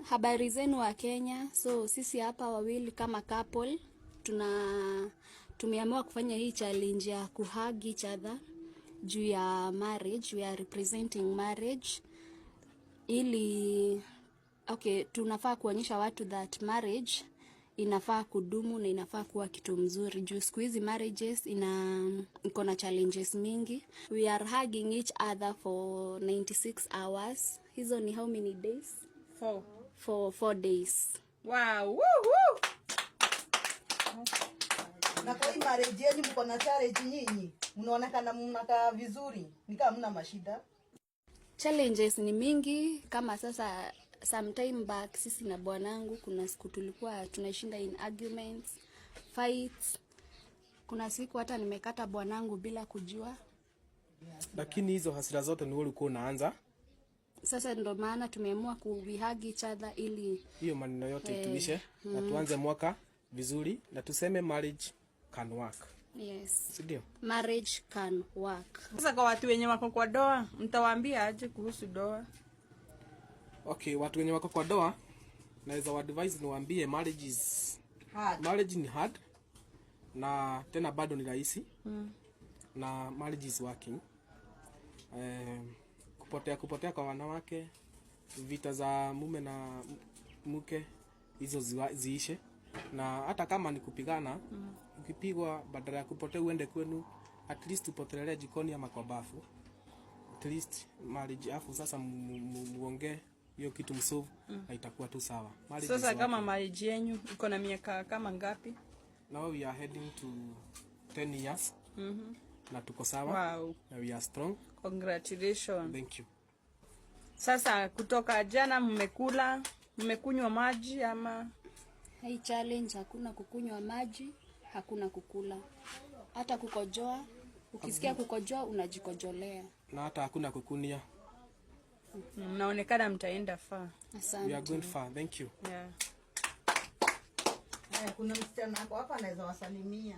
Habari zenu Wakenya. So sisi hapa wawili kama couple tumeamua kufanya hii challenge ya kuhug each other juu ya marriage. We are representing marriage ili, okay, tunafaa kuonyesha watu that marriage inafaa kudumu na inafaa kuwa kitu mzuri, juu siku hizi marriages iko na challenges mingi. We are hugging each other for 96 hours. Hizo ni how many days? Four. For 4 days. Wow. Woo, woo. Na kwa hii marriage yenu mko na challenge nyinyi? Mnaonekana mnakaa vizuri, ni kama mna mashida. Challenges ni mingi. Kama sasa, sometime back, sisi na bwanangu kuna siku tulikuwa tunashinda in arguments, fights. Kuna siku hata nimekata bwanangu bila kujua. Lakini hizo hasira zote ni wewe ulikuwa unaanza. Sasa ndo maana tumeamua ku we hug each other ili hiyo maneno yote ituishe na tuanze mwaka vizuri na tuseme marriage can work. Yes. Si ndio? Marriage can work. Sasa kwa watu wenye wako kwa ndoa, mtawaambia aje kuhusu ndoa? Okay, watu wenye wako kwa ndoa naweza wa-advise, niwaambie marriage is Hard. Marriage ni hard na tena bado ni rahisi. Na marriage is working. Kupotea kupotea kwa wanawake, vita za mume na mke, hizo ziishe. Na hata kama ni kupigana, ukipigwa, badala ya kupotea uende kwenu, at least upotelele jikoni ama kwa bafu, at least marriage. Afu sasa muongee hiyo kitu, msolve, na itakuwa tu sawa. Marriage Sasa is kama working. Marriage yenyu iko na miaka kama ngapi? Now we are heading to 10 years na tuko sawa na we are strong. Congratulations. Thank you. Sasa kutoka jana mmekula, mmekunywa maji ama? Hii challenge hakuna kukunywa maji, hakuna kukula, hata kukojoa. Ukisikia kukojoa, unajikojolea. Na hata hakuna kukunia. Mnaonekana mtaenda far. We are Asante. going far. Thank you. Yeah. Haya, kuna msichana ako hapa anaweza wasalimia.